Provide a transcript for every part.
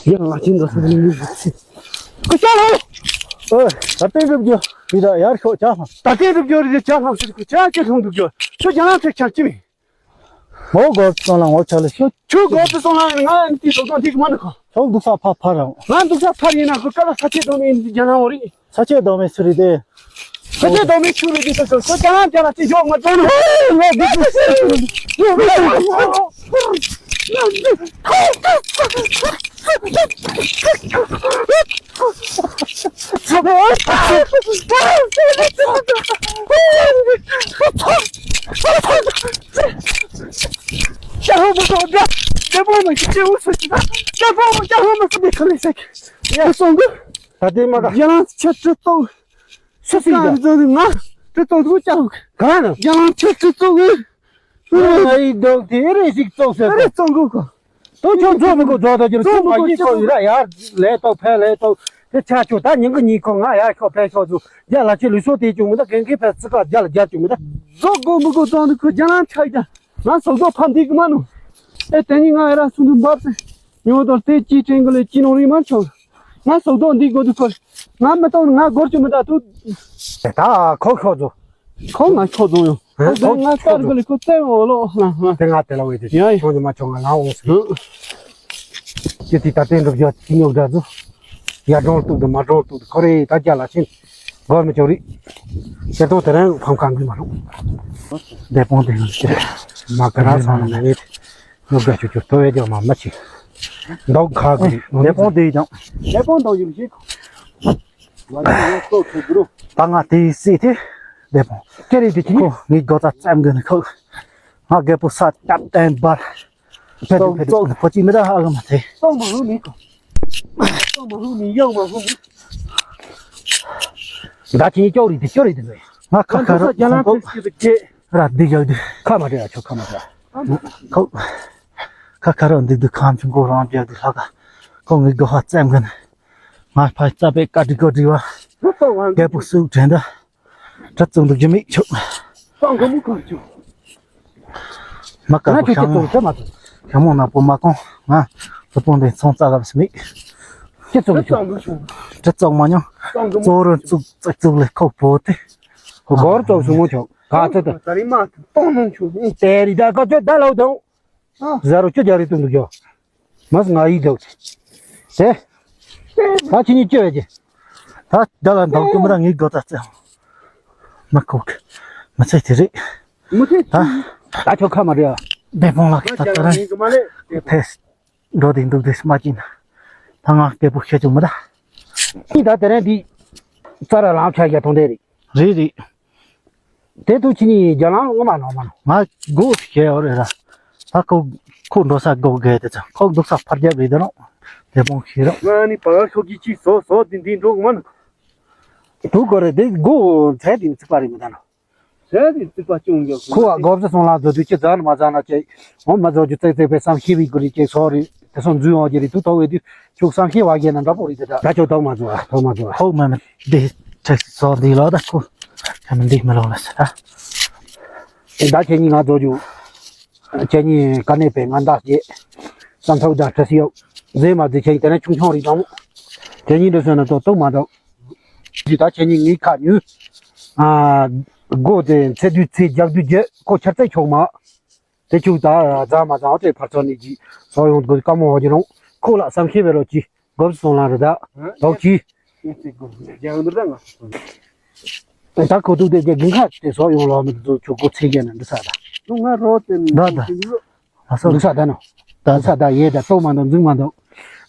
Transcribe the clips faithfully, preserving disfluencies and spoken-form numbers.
ཡར་ལ་ཅིན་ད་སུ་ལིང་ལིང་ཟེར། ཁུ་ཤ་ལ། ཨོ། ད་ལྟའི་རུབ་རྒྱུ། བི་ད་ཡར་ཤོག་ཅག་ལྷམ། ད་ལྟའི་རུབ་རྒྱུ་རེད། ཅག་ལྷམ་ཟེར། ཁུ་ཅག་ཅི་ལྷུང་རུབ་རྒྱུ། ཁྱོད་ཅག་ལྷམ་ཚེག་ཆང་ཅི་མིན། ངོ་སྒོར་སོང་ལ་ངོ་ཆ་ལ་ཤོད། ཁྱོད་སྒོར་དུ་སོང་ལ་ང་འདི་སོག་སོག་འདི་གི་མ་ནི་ཁོ། ཁྱོད་འདུག་ས་ཕ་ཕ་རང་། ང་འདུག་ས་ཕ་ཡིན་ན་ཁོ་ཀ་ལ་ས་ཆེ་དོ་མིན་འདི་རྒྱ་ནང་འོ་རི། ས་ཆེ་དོ་མིན་སུ་རི་དེ། ས་ཆེ་དོ་མིན་ཆུ་རི་དེ་སོ་སོ་སོ་ཅང་ཅང་ལ་ཅི་ཞོག་ང་ཙོང་ནི། ང་འདུག་ས། ད་དེ་མ་ག་ཡ་སོང་གི། ད་དེ་མ་ག་ཡ་ལང་ཆེ་ཁྲི་ཏོག་སུ་སི་ཡ་ང་ཁྲི་ཏོག་དུ་ཅང་ག་ན་ཡ་ལང་ཆེ་ཁྲི་ཏོག་གི། ང་ཡི་འདུག་དེ་རེ་ཞིག་ཙོག་ཟེར། རེ་ཙོང་གི་གོ། དོ་ཁྱོད་ཚོ་མི་གོ་རྫོགས་དོ་ཅིར་ཚོ་མ་ཡིན་ཁོ་ཡི་ར་ཡར་ལས་ཏོག་ཕན་ལས་ཏོག་དེ་ཆ་ཆོ་ད་ཉིན་གི་ཉིན་ཁོ་ང་ཡར་ཤོག་ཕན་ཤོག་ཚུ་རྒྱ་ལ་ཆེ་ལུས་སོ་དེ་བྱུང་མི་ད་གན་གི་ཕན་ཚི་ཀ་རྒྱ་ལ་རྒྱ་བྱུང་མི་ད། རྫོགས་གོ་མི་གོ་ཙོང་དུ་ཁོ་རྒྱ་ལང་ཆ་ཡ་ང་སོག་རྫོགས་ཕམ་འདི་གི་མ་ནུ། ཨེ་དེ་ནི་ང་ཡ་ར་སུ་འདུ་འབབ་སེ་ཉོ་དོ་དེ་ཅི་ཅན་གི་ལས་ཅི་ནོ་རི་མ་ཆོག་ང་སོག་རྫོགས་འདི་གོ་དུ་ཁོ་ང་མི་ཏོང་ང་སྒོར་ཆུ་མི་ད་དུ། ད་ཁོ་ཤོག་ཚུ། ཁོང་ང་ཁྱོད་རྫོང་ཡོང་། ཨ་ཁོང་ང་ཁྱོད་ལྟར་གི་ལི་ཁོ་བཙན་འོ་ལོ་ཧ་ཧ། དེ་ང་དེ་ལ་འོས་དེ་ཡ་ཡ། ཁྱོད་ཀྱི་མ་ཁྱོད་ང་ལ་འོང་ཟེར། ཨ། ཅི་དེ་ད་བསྟན་འགྲུབ་རྒྱ་ཅི་ཉོག་འདྲ་ཚུ། ཡ་གྲོང་གཏུག་དུ་མ་གྲོང་གཏུག་དུ་ཁོ་རེ་ད་རྒྱ་ལ་ཕྱིན། སྒོར་མི་ཆོག་རི། ཁྱེད་ཚོ་དེ་རིང་ཕམ་ཁ་འགུལ་མ་རུང་། བདེ་སྤོང་དེ་ཡང་ཅི། མ་ག་ར་ཚང་ནས་མེད། ཉོག་འདྲ་ཆུ་ཆུ་ཐོ་བའི་རྒྱ་མ་མ་ཆི། མདོག་ཁ་གི་བདེ་སྤོང་དེ་ཡང་། བདེ་སྤོང་དང་ཡུམ་ཞིག་ད་ང་དེའི་སྲིད་དེ་བདེ་སྤོང་། ཁྱེད་རེད་དེ་ཁྱེད་ཁོ་ངའི་རྒོ་ཚ་ཙམ་གི་ནི་ཁོ། ང་རྒད་པོ་ས་སྐྱབས་བསྟན་པར། ཕེ་དུ་ཕེ་དུ་ཙོག་ཕོ་ཅི་མི་ར་ཨ་ག་མ་ཐེ། ཙོག་མ་ཧུ་མི་ཁོ། ཙོག་མ་ཧུ་མི་ཡང་མ་ཧུ་མི། ད་ཁྱེད་ཀྱོག་རེད་དེ་ཀྱོག་རེད་དེ་ཟེར། ང་ཁ་ཁ་ར་རྒྱ་ལང་ཕེ་སི་དེ་ཁྱེད། ར་འདི་ཡག་འདི། ཁ་མ་རེད་ཨ་ཆོ་ཁ་མ་རེད། ཁོ། ཁ་ཁ་ར་འདི་འདི་ཁམ་ཆུང་ཀོ་རང་རྒྱག་འདི་ལྷ་ཁ། ཁོ་ངའི་རྒོ་ཧ་ཙམ་གི་ནི། ང་ཕ་རྩ་པའི་བཀའ་དྲི་གོ་དྲི་བ། རྒད་པོ་སུག་དྲན་ད། གྲི་བཙུགས་འདུག་རྒྱུ་མིག་ཆུ། སང་གོ་མུ་གང་ཆུ། མ་ཀ་ང་ཆུ་ཁྱམ་ཁྱེད་མོ། ཚོ་ཁྱེད་མ་ཚོ། ཁྱམ་མོ་ནག་པོ་མ་གོང་ང་། ཚོ་པོ་འདི་ཚོང་རྩ་གབ་སི་མིག་ཁྱེད་ཚོ་ཆུ། གྲི་བཙུགས་མ་མྱོང་། གཙོ་རུ་བཙུགས་བཙུགས་བཙུགས་ལས་ཁོག་པོ་དེ། ཧོ་གོར་བཙུགས་སུ་མོ་ཆོག་ག་ཚོད་དུ། ད་རིང་མ་གཏོང་ནང་ཆུ་ནི། དེ་རི་ད་ཀ་ཚོད་ད་ལའུ་དང་། ཨ། ཟ་རུ་ཁྱོད་རྒྱ་རི་ཏུ་འདུག་ཡོ། མ་སུ་ང་ཡིད་འདུག་དེ། ད་ཁྱེད་གཉིས་སྐྱོ་བས་ཀྱི། ད་ད་ལ་འདང་དུ་མི་ར་ངའི་རྒོ་ད་རྩེ། མ་ཁོག་མ་ཚད་དེ་རེད། མུ་ཐེ། ད་ད་ཁྱོད་ཁ་མ་རེད་ཨ། བདེ་སྤོང་ལགས་ཀྱི་ད་ད་ར་ཐེས་འགྲོ་དེ་འདུག་དེ་མ་ཅིན། ད་ང་རྒད་པོ་ཤེས་ཆུང་མི་ད། ཨི་ད་དེ་རིང་འདི་ཙ་ར་ལམ་ཆ་རྒྱ་ཐོང་དེ་རེད། རེད་རེད། དེ་དུས་ཁྱེད་གཉིས་རྒྱ་ལམ་ངོ་མ་ལོང་མ་ལོང་། ང་སྒོ་ཞེ་བ་རེད་ར། ད་ཁོ་ཁོ་འགྲོ་ས་སྒོ་རྒས་དེ་ཚ་ཁོ་འདུག་ས་ཕར་རྒྱབ་རེད་དེ་རུང་། དེ་སྤོང་ཤེས་རོགས། ང་ནི་བ་ཤོག་གི་ཅི་བཟོ་བཟོ་དེ་འདི་འགྲོ་གི་མ་ནུ། དུ་གོ་རེད་དེ་སྒོ་མཚན་དེ་ཚིག་པ་རེད་མི་ད་ནོ། མཚན་དེ་ཚིག་པ་ཅུང་རྒྱབ་ཁོ་བ་སྒོ་བཟོ་སོང་ལ་བཟོ་དུས་ཅི་ཛ་ནི་མ་ཛ་ན་ཅེ། འོ་མ་བཟོ་རྒྱུ་ཙེག་ཙེག་པའི་བསམ་ཤེས་བི་གུ་རི་ཅེ་སོ་རེད་དེ་སོ་འཛུལ་འོང་རྒྱུ་རེད་དུ་ཐོག་བས་དུས་ཁྱུག་བསམ་ཤེས་བ་རྒྱལ་ན་འདྲ་པོ་རེད་དེ་ད་ད་ཁྱོད་ཐོག་མ་བཟོ་ཨ་ཐོག་མ་བཟོ་ཨ། ཐོག་མ་མི། འདི་ཁྲེག་སོ་འདི་ལོ་ད་ཁོ། ཁ་མི་འདི་མི་ལོ་ལ་ས་ད། ད་ཁྱེད་གཉིས་ང་རྫོགས་རྒྱུ། ཁྱེད་གཉིས་ཀ་ནས་པའི་ང་འདག་རྗེས། བསམ་ཐོག་དང་བྲེ་སི་ཡོད། རྫས་མ་རྫས་ཁྱེད་གཉིས་དེ་ནས་ཆུང་ཆུང་རིག་དང་མོ། ཁྱེད་གཉིས་འདྲ་སོན་ན་ཏོག་ཏོག་མ་འདུག་ད་ཁྱེད་གཉིས་ངའི་ཁ་ཉུལ། ཨ། སྒོ་དེ་ཚེ་དུས་ཚེ་རྒྱག་དུས་རྒྱུ་ཁོ་ཆར་ཚད་ཆོག་མ། དེ་ཁྱུག་ད་རྫ་མ་རྫ་ཨོ་ཏེ་ཕར་ཚོ་ནི་གི་སོ་ཡོང་དགོས་ཀ་མོ་ཧོ་གི་རུང་ཁོ་ལ་བསམ་ཤེས་བེ་རོ་ཅི། སྒོ་སོང་ལ་རེད་ད། ལོག་ཅི། ད་ཁོ་ཐུག་དེ་རྒྱ་གིན་ཁ་དེ་སོགས་ཡོང་ལོག་མི་འདུག་ཆུ་སྒོ་ཚེ་རྒྱ་ནས་འདི་ས་ད། ང་རོ་དེ་ད་ད། ཨ་སོ་འདི་ས་ད་ནོ། ད་ས་ད་ཡེ་ད་ལྟོ་མ་འདུག་འཛིང་མ་འདུག་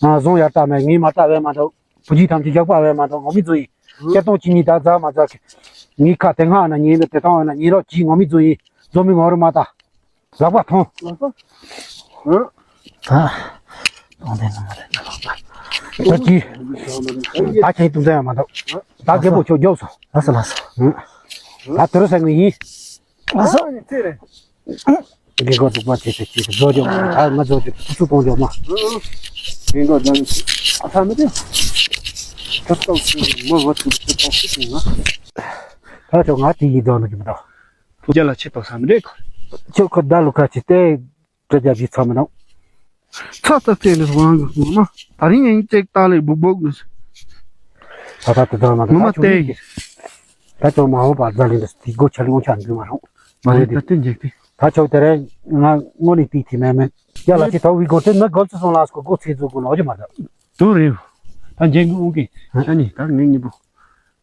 ང་བཟུང་ཡར་ལྟ་མེད་ངས་མ་ལྟ་བས་མ་འདུག་བུ་ཇི་ཐམས་ཅད་རྒྱག་པ་བས་མ་འདུག་ངོ་མི་བཟོ་ཡིན། སྐྱེ་སྟོང་ཅི་ཉིད་ད་རྫ་མ་རྫ་གི། ངའི་ཁ་དེ་སྔ་ན་ཉིན་དེ་དེ་དང་ན་ཉིན་རོགས་ཀྱིས་ངོ་མི་བཟོ་ཡིན། བཟོ་མི་ངོ་རུ་མ་ལྟ། ལག་པ་ཐོང་། ལག་པ། ཧུ། ད། གཏོང་དེ་ནང་རེད་ན་ལག་པ། ད་ཅི། ད་ཁྱེད་ཏུང་ཙམ་ཡང་མ་འདུག་ད་རྒད་པོ་ཁྱོད་མགྱོགས་སོང་། ལགས་སོ་ལགས་སོ། ཧུ། ད་དུ་རུ་ས་ངོས་ཡིན། ལགས་སོ། ཨ་ནི་ཚེ་རེད། རྒན་གོག་འདུག་པ་བྱས་ཏེ་ཅི་བཟོ་རྒྱུ་མ་ད་ང་བཟོ་རྒྱུ་ཐུགས་སུ་གཏོང་རྒྱུ་མ། རྒན་གོག་ད་ནི་ཨ་ཐ་མི་དེ། ཁྱོད་ཏོག་ཙམ་མོ་བ་ཐུག་ཏོག་ཙམ་ན། ད་ཁྱོད་ང་དེ་ཡིན་འགྲོ་ནི་གི་མི་འདུག་རྒྱ་ལ་ཆེ་ཏོག་ས་མི་རེད་ཁོ། ཁྱོད་ཁོ་ད་ལུ་ཁ་ཅིག་སྟེ་དྲི་རྒྱབ་ཀྱི་ཚ་མི་འདུག་ཚ་ཚ་ཚེ་ནས་དབང་གི་ངོ་མ། ད་རིང་ཡིན་ཅིག་ཏག་ལེ་སྦུག་སྦུག་ནས། ད་ད་དེ་དང་ང་ངོ་མ་ད་ཆུ་བལྟས་ཡིན་ཡིན། ད་ཅང་མ་འོངས་པར་རྫ་ལི་འདི་དེ་སྒོ་ཆ་ལོང་ཆ་འདུས་མ་རུང་། མ་རེད། ད་དེ་འཇིག་དེ། ད་ཆོག་དེ་རེད། ང་དངོས་ནས་དེའི་དེ་མེད་མེད། ཡ་ལ་ཅི་ཐོག་བི་སྒོ་དེ་ན་སྒོ་ཚུ་སོང་ལ་སྒོ་སྒོ་ཚེ་རྫོགས་དགོས་ནོ་ཅི་མ་རེད། དུ་རེད། ད་འཇིག་གི་འོང་གི། ཨ་ནི་ད་ངེད་གཉིས་པོ།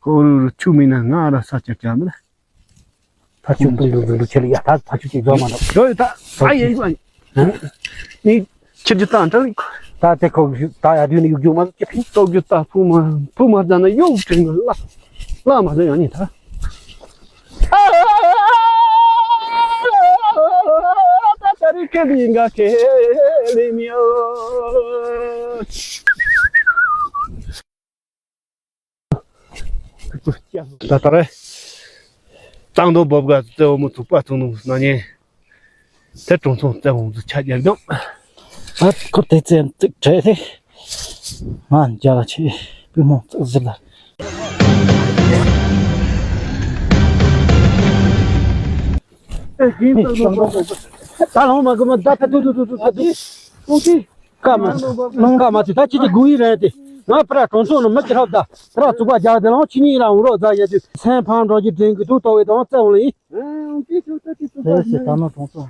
ཁོ་རུ་རུ་ཆུ་མིན་ན་ང་ར་ས་ཆ་ཀྱང་མིན་ན། ཕ་ཆུ་ཀུན་ཏུ་འཛུལ་འདུག་ཆེ་ལ་ཡ་ད་ཕ་ཆུ་ཅིག་རྫོགས་མ་འདུག་འགྲོ་ཡོད་ད། ཨ་ཡེ་ཡེ། ནི་ཁྱེར་རྒྱུ་ད་འདྲ་ད་དེ་ཁོ་ད་ཡ་དུས་ནི་གཡུག་རྒྱུ་མ་གཏོགས་ཅི་ཕན། ལྟོགས་རྒྱུ་ད་ཕུ་མ་ཕུ་མ་རྫ་ན་གཡུག་དྲན་གི་ལ་ལ་མ་རྫ་ཡང་ནི་ད། ད་ད་རི་ཁེ་ལི་འགའ་ཁེ་ལི་མི་ཨོ། ད་ད་རེ། གཙང་རྡོ་བབ་ག་རྩེ་བོ་མོ་ཐུག་པ་ཚོང་ནང་ན་ཉེ། དེ་གྲོང་ཚོ་རྩེ་བོ་ཚོ་ཆ་རྒྱག་དང་། ཨ་ཁོ་དེ་ཙམ་ཙིག་བྲེལ་ཏེ། ང་རྒྱ་ལ་ཆེ་པུས་མོ་ཙིག་ཟིག་ལ། ད་ལོང་མ་གི་མ་ད་ད་དུ་དུ་དུ་དུ་ད་དུ། ཀ་མ་ཀ་མ་ཚོད་ད་ཁྱེད་ཀྱི་དགུང་ཡིན་རེད་དེ། ང་ཕར་གྲོང་ཚོ་ནང་མི་ཅི་ཧབ་ད་ཕར་བཙུགས་པ་རྒྱག་དེ་ལོང་ཁྱེད་གཉིས་རང་འུ་རོགས་རྫ་ཡ་དུས་སེམས་ཕམ་འགྲོ་རྒྱུ་དྲན་གི་འདུག་ཏོ་བའི་དང་རྩེ་འོང་ལ་ཡིན། དེ་སི་ད་ནོ་གྲོང་ཚོ།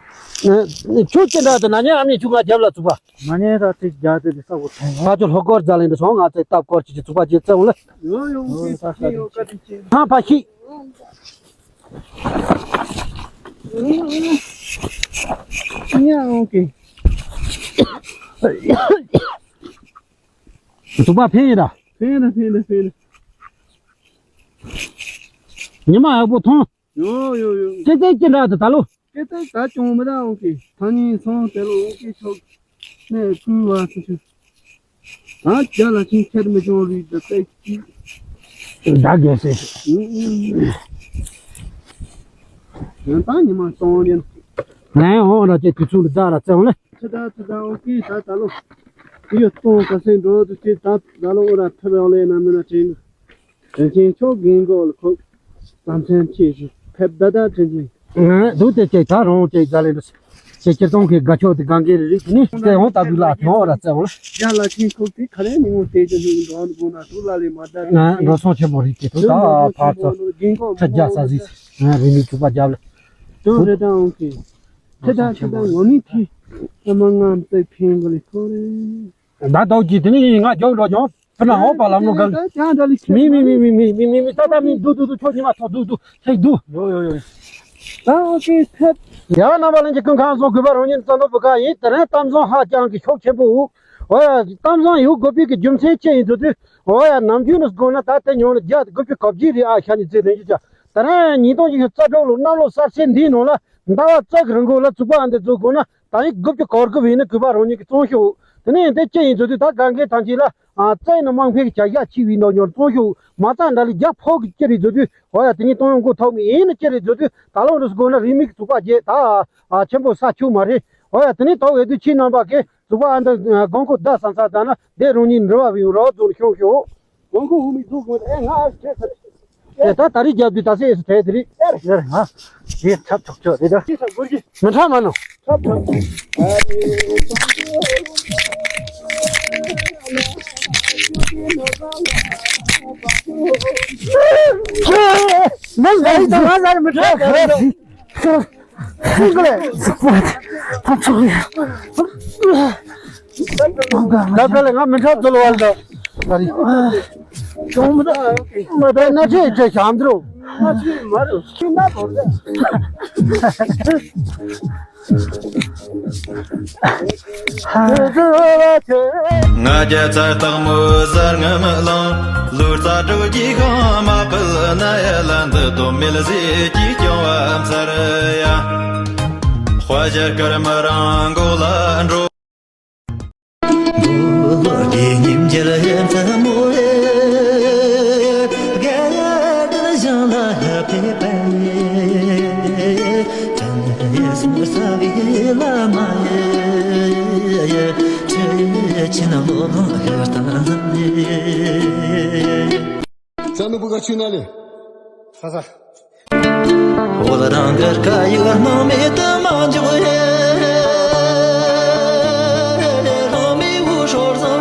ཁྱོད་ཅི་འདྲ་དུ་ན་ཉ་ཨ་མྱེས་ཁྱོད་ང་རྒྱབ་ལ་བཙུགས་པ། ང་ནས་ད་དེ་རྒྱག་དེ་དེ་ས་གོ་ཐོན་ཡོང་། ད་ཁྱོད་ལྷོ་སྒོར་རྫ་ལེན་དུ་སོང་ང་ཚེ་སྟབས་སྐོར་གྱི་བཙུགས་པ་རྗེས་རྩེ་འོང་ལ། ཡོ་ཡོ་ཨོ་ད་ས་ད་ཡོ་ཀ་དེ་ཅི། ཧང་ཕ་ཤི། ཡ་ཨོ་ཀེ། གཟུགས་པ་ཕན་ཡིན་ད། ཕན་ཡིན་ད་ཕན་ཡིན་ད་ཕན་ཡིན་ད། ཉི་མ་ཡག་པོ་ཐོན། ཡོ་ཡོ་ཡོ། ཙེ་ཙེ་ཅི་འདྲ་དུ་ད་ལོ། ཙེ་ཙེ་ད་ཅུང་མི་ད་ཨོ་ཀེ། ཐང་ཉིན་སོང་དེ་ལོ་ཨོ་ཀེ་ཆོག་ནས་ཀུན་བ་སུ་ཆུ། ད་རྒྱ་ལ་ཆིན་ཁྱེར་མི་ཆོག་རིགས་འདི་ཏེ་ཅི། ད་རྒྱལ་སྲས། ཡང་ད་ཉི་མ་སྟོང་ཉིན། ང་ཡང་འོང་ར་ཅེ་དུས་ཚོད་འདི་ད་ར་བཙལ་འོང་ལེ། ཁྱི་ད་ཁྱི་ད་ཨོ་ཀེ་ད་ད་ལོ། ཡོད་སྟོང་ཁ་སེང་འགྲོ་དུ་ཅེ་ད་ད་ལོ་འོ་ར་ཐབས་ཡོང་ལེ་ན་མི་ན་དྲན། དྲིན་ཆེན་མཆོག་རྒན་གོག་ལ་ཁོག་བསམ་སེམས་ཆེ་ཞིག་ཕེབས་ད་ད་དྲིན་ཆེན། ང་འདུག་སྟེ་ཅེ་ད་རང་ཅེ་ད་ལེ་འདུག་ཅེ་སྤྱིར་བཏང་གི་དགའ་ཕྱོགས་དེ་གང་གི་རིགས་ནི་སྟེ་འོང་ལྟ་བུ་ལ་ཐོང་བ་ར་བཙལ་བ་ལ། རྒྱ་ལ་ཆིན་ཁོག་དེ་ག་རེ་མི་ངོ་སྟེ་ཅེ་འདུག་འགྲོ་འདུག་ན་དུ་ལ་ལེ་མ་ད་ང་འགྲོ་སོང་ཆེན་པོ་རིགས་དེ་དུ་ད་ཕར་ཚོ་ཁྲི་རྒྱ་ས་ཟིག་ང་རིག་ནུས་ཚུགས་པ་རྒྱབ་ལ། དུ་རེ་ད་འོང་གི་ཁྲི་ད་ཁྲི་ད་ངོ་མི་ཁྲི་ཨ་མ་ང་མ་ཚད་ཕན་གི་ལེ་ཁོ་རེ། ད་དོག་གི་དེ་ནི་ང་ཇོག་འགྲོ་ཀྱང་། ཕུ་ན་འོ་པ་ལམ་ལོ་གང་། མི་མི་མི་མི་མི་མི་མི་མི་ད་ད་མི་འདུག་འདུག་འདུག་ཁྱོད་ཉི་མ་ཐོག་འདུག་འདུག་ལྷག་འདུག་ཡོ་ཡོ་ཡོ། ད་ཨོ་ཀེ་ཐད། ཡ་རྣམ་པ་ལྷན་རྒྱས་ཀུན་ཁང་སོང་གུས་པ་རང་ཉིད་བསམ་བློ་བུ་ག་ཡིན། དེ་རིང་གཏམ་བཟང་ཧ་ཅང་གི་ཤུགས་ཆེན་པོ་འུ། འོ་ཡ་གཏམ་བཟང་ཡོད་དགོས་པའི་གི་རྒྱུ་མཚན་ཅི་ཡིན་ཚུལ་དུས། འོ་ཡ་ནམ་རྒྱུན་ནས་དགོས་ན་ད་དེ་ཉོ་ནས་རྒྱ་དགོས་པའི་གོ་བརྗིད་རེད་ཨ་ཤ་ཉི་ཚེ་རིང་རྒྱུ་ཅག་དེ་རིང་ཉིས་སྟོང་ཉི་ཤུ་རྩ་དྲུག་ལོ་གནམ་ལོ་གསར་ཚེས་འདིའི་ནང་ལ་ཟླ་བ་རྩ་གི་རིང་གོ་ལ་བཙུགས་པ་འདི་བཙུགས་དགོས་ན། ད་ཡིག་དགུ་བཅུ་གོ་དགུ་བས་ནི་གུས་པ་རང་ཉིད་ཀྱི་བཙོང་ཤོག་དེ་ནས་འདི་ཅི་ཡིན་ཚུལ་དུས་ད་གང་གའི་ཐང་ཆེན་ལ་ཨ་རྩ་ཡིན་ན་དམངས་ཕན་གྱི་བྱ་གཞག་ཆེ་བའི་ནོ་ཉོར་བཙོང་ཤོག་མ་རྩ་འདྲ་ལི་རྒྱ་ཕོག་གི་ཅི་རེད་ཚུལ་དུས་འོ་ཡ་དེ་ནས་གཏོང་ཡོང་གོ་ཐོག་མི་ཡིན་ནི་ཅི་རེད་ཚུལ་དུས་ད་ལོ་འདི་སྒོ་ན་རིན་མེད་ཀྱི་བཙུགས་པ་བརྒྱད་ད་ཨ་ཆེན་པོ་ས་ཆུ་མ་རེད། འོ་ཡ་དེ་ནས་ཐོག་འོས་བསྡུ་ཆེ་རྣམ་པ་གིས་བཙུགས་པ་ཨ་འདི་དགོང་ཁོ་ཟླ་སང་ས་ད་ན་དེ་རང་ཉིད་འབྲི་བ་བི་ཡོང་རོགས་རྫོང་ཤོག་ཤོག་དགོང་ཁོ་འུ་མི་འཛུགས་དགོས་ཨེ་ང་ཨ་ཁྲེ་ས་རེད། ཨེ་ད་ད་རེས་རྒྱབ་དུས་ད་སེ་ཨེ་སུ་ཐེ་དེ་རེད། ཨེ་རེད་ང་དེ་འཁྲབ་ཆོག་ཆོག་རེད་ད། ཅི་ཐབས་དགོས་ཀྱི། མི་འཁྲབ་མ་ནོ། འཁྲབ་འཁྲབ། མི་ལ་ཡི་ད་ང་ལ་མི་འཁྲབ་ག་རེ་ད། ཁྱོད་ཁྱོད་ལས་ཚོགས་པ་ཕམ་ཚོགས་ཡ། ད་ག་ལ་ང་མི་འཁྲབ་ཚོལ་བ་ལ་ད་རེད། ཅུང་མི་འདྲ། མ་ད་ན་ཆེ་ཆེ་ཞམ་དྲོ། ང་ཆེ་མ་རུ་ཤི་ན་བོར་ད། ང་རྒྱལ་ཚ་སྟག་མོ་གསར་རྔམ་ལང་། ལུས་རྩ་དྲུག་གི་ཤང་མ་ཕུལ་ན་ཡ་ལ་འདི་དོ་མེལ་ཟེ་གྱི་སྐྱོང་བ་མཚར་ཡ། དཔའ་ཞལ་དཀར་མི་རང་མགོ་ལ་འགྲོ། ས་ནུ་བུ་ག་ཆུ་ན་ལེ། ས་ས། འོ་ལ་རང་གར་ཀ་ཡིག་སྣང་མེད་དུ་མ་འཇོག་ཡེ།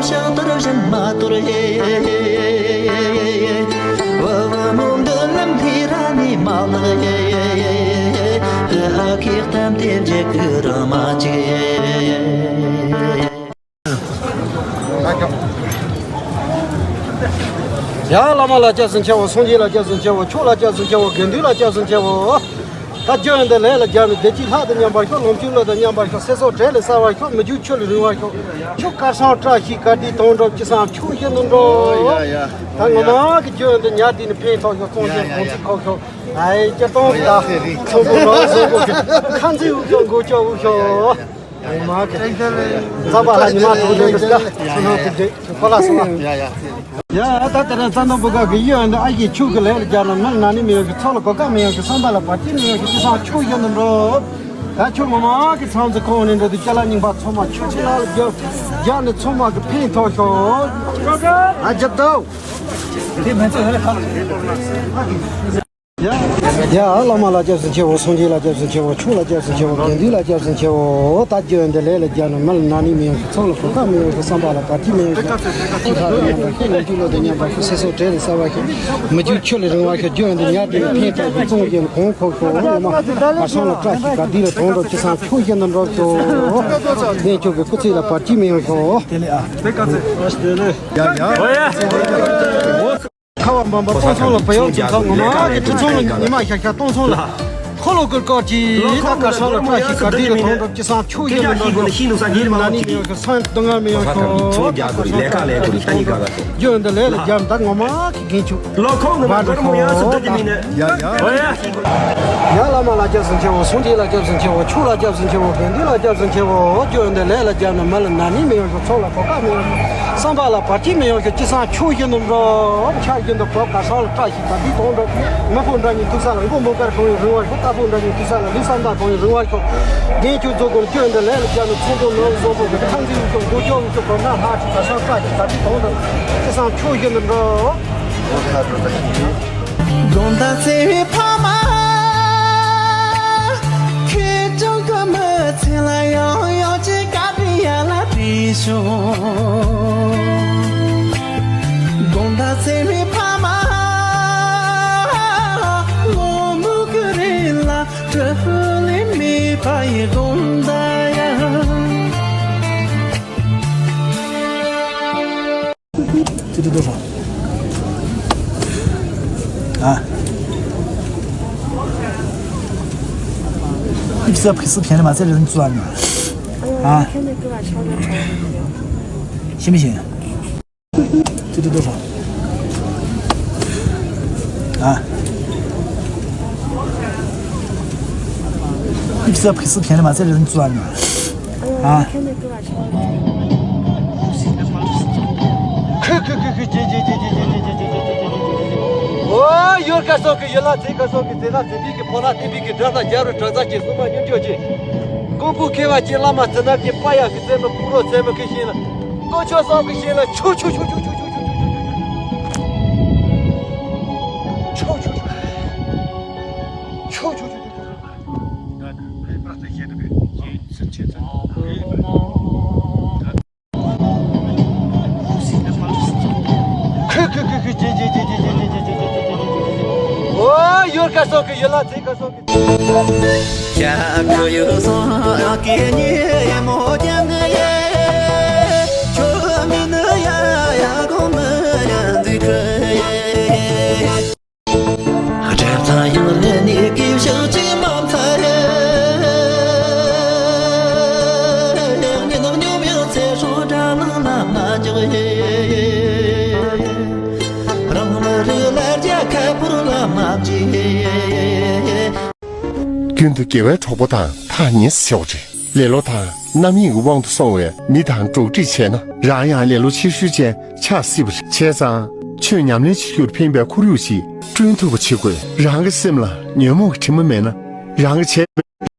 ཕྱག་དར་བཞིན་མ་དོར་ཧེ། བུ་བུ་མོ་མདུན་ལམ་ལྷེ་ར་ནས་མ་ལག་ཧེ། ཧ་ཁེ་གཏམ་དེ་བརྗེད་གི་རང་མ་བཅུག་ཧེ། ཡ་བླ་མ་ལ་སྐྱབས་སུ་མཆིའོ། སངས་རྒྱས་ལ་སྐྱབས་སུ་མཆིའོ། ཆོས་ལ་སྐྱབས་སུ་མཆིའོ། དགེ་འདུན་ལ་སྐྱབས་སུ་མཆིའོ། ད་རྒྱུ་ཡོན་ཏན་ལས་ལ་སྦྱར་ནས། བདེ་སྐྱིད་ལྷ་དང་མཉམ་པར་ཤོག། ལོངས་སྤྱོད་བློ་དང་མཉམ་པར་ཤོག། ཚེ་སྲོག་བྲེལ་ལས་གསལ་བར་ཤོག། མི་རྒྱུད་ཆོས་ལས་རིང་བར་ཤོག། ཆོས་སྐལ་བཟང་བཀྲ་ཤིས་དགའ་བདེའི་དོན་འགྲུབ། ཅི་བསམ་ཕྱོགས་བཞིན་དུ་འགྲུབ། ད་ངོ་མ་གི་རྒྱུ་ཡོན་ཏན་ཉག་གཅིག་ནས་ཕན་ཐོགས་ཤོག། གཙང་ཆེན་གོང་ཚིག་ཁོག་ཤོག། ཨའི་སྤྱིར་བཏང་ད་ཚོང་པ་ནང་བཟོ་དགོས་ཤོག། ཁ་འཛིན་འུ་ཤོག། མགོ་ལྕོག་འུ་ཤོག། ངོ་མ་གི་ཚང་པ་ལ་ཉི་མ་དྲུག་ལས་འདུག་ད་ཚོ་ནང་དུ་འདྲེ་ཁོ་ལ་སོང་། ཡ་ཡ། ཡ་ད་དེ་རིང་རྩ་ནང་བུ་ག་གི་གཡུ་འདི་ཨ་ཡེ་ཆུ་གི་ལས་ལ་སྦྱར་ན། མི་ལ་ན་ནི་མི་ཡོང་གི། ཚོགས་ལ་གོ་སྐབས་མི་ཡོང་གི། བསམ་པ་ལ་བར་ཆད་མི་ཡོང་གི། ཅི་བསམ་ཕྱོགས་བཞིན་དུ་འགྲུབ། ད་ཁྱོད་ངོ་མ་གི་ཚང་ཚེ་ཁོང་ནས་འགྲོ་དུས་ཅ་ལག་རྙིང་པ་ཚང་མ་ཆུ་ཆུ་ལ་ལ་རྒྱབ་རྒྱབ་ནས་ཚང་མ་གི་ཕན་ཐོགས་ཤོག། ཨ་རྒྱབ་དང་། ཡ་བླ་མ་ལ་སྐྱབས་སུ་མཆིའོ། སངས་རྒྱས་ལ་སྐྱབས་སུ་མཆིའོ། ཆོས་ལ་སྐྱབས་སུ་མཆིའོ། དགེ་འདུན་ལ་སྐྱབས་སུ་མཆིའོ། ད་རྒྱུ་ཡོན་ཏན་ལས་ལ་སྦྱར་ན། མི་ལ་ན་ནི་མི་ཡོང་ཤོག། ཚོགས་ལ་གོ་སྐབས་མི་ཡོང་ཤོག། བསམ་པ་ལ་བར་ཆད་མི་ཡོང་ཤོག། ཐུགས་ཐག་ལ་མཉམ་པར་ཤོག། ལོངས་སྤྱོད་བློ་དང་མཉམ་པར་ཤོག། ཚེ་སྲོག་བྲེལ་ལས་གསལ་བར་ཤོག། མི་རྒྱུད་ཆོས་ལས་རིང་བར་ཤོག། རྒྱུ་ཡོན་ཏན་ཉག་གཅིག་ནས་ཕན་ཐོགས་ཤོག། གཙང་ཆེན་གོང་ཁོག་ཤོག། ངོ་མ་གར་སོང་ལ་བཀྲ་ཤིས་དགའ་བདེ་ལ་དོན་འགྲུབ། ཅི་བསམ་ཕྱོགས་བཞིན་དུ་འགྲུབ་ཤོག། ལྷན་ཅོག་གི་སྐུ་ཚེ་ལ་བར་ཆད་མི་ཡོང་ཤོག། དེ་ལས་ཨ། ཡ་ཡ། ཁ་བ་འབམ་པ་སྟོང་ཚང་ལ་བུ་ཡོག་ཅིག་ཚང་། ངོ་མ་གི་ཁྲི་ཚང་ལ་ཉི་མ་ཤར་ཤར་སྟོང་ཚང་ལ། འཁོར་ལོ་བསྐོར་བསྐོར་གྱིས། ད་གར་སོང་ལ་བཀྲ་ཤིས་དགའ་བདེ་ལ་དོན་འགྲུབ། ཅི་བསམ་ཕྱོགས་བཞིན་དུ་འགྲུབ། ན་ནི་མི་ཡོང་ཤོག། སང་སྡུག་བསྔལ་མི་ཡོང་ཤོག། རྒྱུ་ཡོན་ཏན་ལས་ལ་སྦྱར་ན། ད་ངོ་མ་གི་རྒན་ཁྱོད་བར་དུ་ཤོག། ཡ་ཡ། ཡ་བླ་མ་ལ་སྐྱབས་སུ་མཆིའོ། སངས་རྒྱས་ལ་སྐྱབས་སུ་མཆིའོ། ཆོས་ལ་སྐྱབས་སུ་མཆིའོ། དགེ་འདུན་ལ་སྐྱབས་སུ་མཆིའོ། རྒྱུ་ཡོན་ཏན་ལས་ལ་སྦྱར་ན། མི་ལ་ན་ནི་མི་ཡོང་ཤོག། ཚོགས་ལ་གོ་སྐབས་མི་ཡོང་ཤོག། བསམ་པ་ལ་བར་ཆད་མི་ཡོང་ཤོག། ཅི་བསམ་ཕྱོགས་བཞིན་དུ་འགྲུབ། ཆར་བཞིན་དུ་བབས། གར་སོང་ལ་བཀྲ་ཤིས་དགའ་བདེའི་དོན་འགྲུབ། མི་ཕོ་འདྲ་གཉིས་ཐུག་ས་ལ་མགོ་མོ་དཀར་གང་ཡིན་རིང་བར་ཤོག། རྟ་ཕོ་འདྲ་གཉིས་ཐུག་ས་ལ་ལུས་བསམ་དག་གང་ཡིན་རིང་བར་ཤོག། རྒན་ཁྱོད་རྫོགས་དགོས། རྒྱུ་འདི་ལས་ལ་སྦྱར་ན། ཚོང་དཔོན་ནོར་བཟང་པོ་གི་ཁང་འཛིན་ཡུལ་ཤོག། མགོ་ལྕོག་ཡུལ་ཤོག། གོ་ན་ལྷ་ཁྲི་གར་སོང་བཀྲ་ཤིས་དགའ་བདེའི་དོན་འགྲུབ། ཅི་བསམ་ཕྱོགས་བཞིན་དུ་འགྲུབ། དགོང་དག་བརྩེ་བའི་ཕ་མ། ཁྱེད་ཅག་གི་མི་ཚེ་ལ་ཡང་ཡང་ཅིག་བཀའ་དྲིན་ཡར་ལ་དྲིན་ཤོག། དགོང་དག་བརྩེ་བའི་ཕ་མ། ངོ་མ་གི་རེ་ལ་གྲི་ལས་མེད་པ་ཡི་དགོང་དག་ཡ། 这都多少？啊？你不是要赔四千的吗？这人做啥呢？啊？行不行？这都多少？啊？你不是要赔四千的吗？这人做啥呢？啊？ ཁུ་ཁུ་ཁུ་ཁུ། ཇེ་ཇེ། ཨོ་ཡོར་ཁ་སོགས་ཀྱི་ཡོ་ལ་ཚེ་ཁ་སོགས་ཀྱི་ཚེ་ལ་ཚེ་བིག་གི་ཕོ་ལ་ཚེ་བིག་གི་དགྲ་ལ་རྒྱ་རུ་དྲག་རྩ་ཆེ་སྲུང་མ་མྱུར་མགྱོགས་ཆེ། ཀོང་པོ་མཁས་པ་ཆེ་བླ་མ་ཚེ་རྣམ་ཆེ་པ་ཡག་གི་ཚེ་མི་ཕུག་རོགས་ཚེ་མི་ཁུ་ཤེས་ལ། ལྟོ་ཆོས་སོགས་ཀྱི་ཤེས་ལ་ཆོ་ཆོ། ཁུ་ཁུ་ཁུ་ཁུ། ཇེ་ཇེ། ཨོ་ཡོར་ཁ་སོགས་ཀྱི་ཡོ་ལ་ཚེ་ཁ་སོགས་ཀྱི། རྒྱུན་དུ་དགེ་བའི་གྲོགས་པོ་དང་ཐག་ཉེ་སུ་ཆེ་བ་རེད། ལེ་ལོ་དང་རྣམ་གཡེང་གི་དབང་དུ་སོང་བའི་མི་དང་འགྲོགས་འདྲིས་བྱས་ན། རང་ཡང་ལེ་ལོ་ཆེ་ཤོས་ཅན་ཆགས་སྲིད་པ་རེད། བྱས་ཙང་ཆོས་ཉམས་ལེན་བྱེད་རྒྱུར་ཕན་པའི་ཁོར་ཡུག་ཅིག་བསྐྲུན་ཐུབ་པ་བྱེད་དགོས། རང་གི་སེམས་ལ་ཉོན་མོངས་ཀྱི་དྲི་མ་མེད་ན། རང་གི་བྱས་པའི་